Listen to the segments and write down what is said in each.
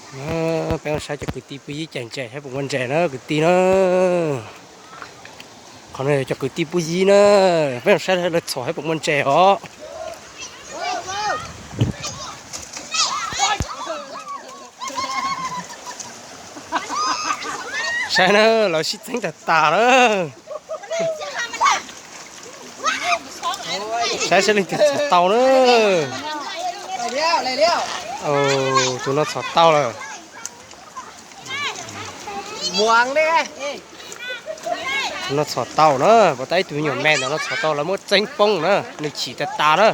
Peb saib cov kwv tij pub yib cais ntses saib puas muaj ntses na kwv tij na. Qhov no yog cov kwv tij pub yib na, peb saib lawv txhom saib puas muaj ntses os. Saib na, lawv sib txeeb tag tas na. Saib saib leej twg txhom tau na. Tus no txhom tau lawm. Tus no txhom tau na, pom tab ib tug me nyuam me ntawm no txhom tau lawv muab txeeb poob na, nws chim tas tas na.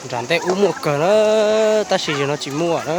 Nram ntej ub muaj kawg na, tab sis yog no tsis muaj na.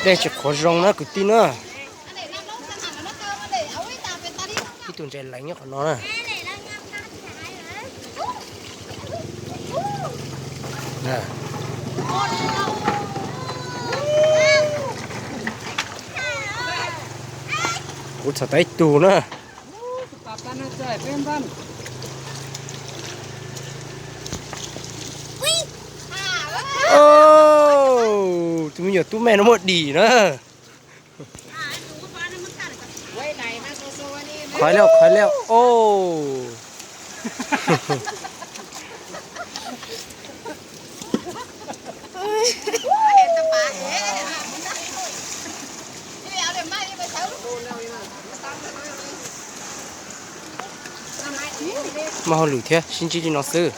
Dej tsis qhuav zoo na kwv tij na. Ib tug ntses leev nyob qhov no na. Kuv txhom tau ib tug na. Tus me nyuam tub me no muaj dim na. Khov liaj, khov liaj os. Muaj hauj lwm thiab sib ntsib li no xwb.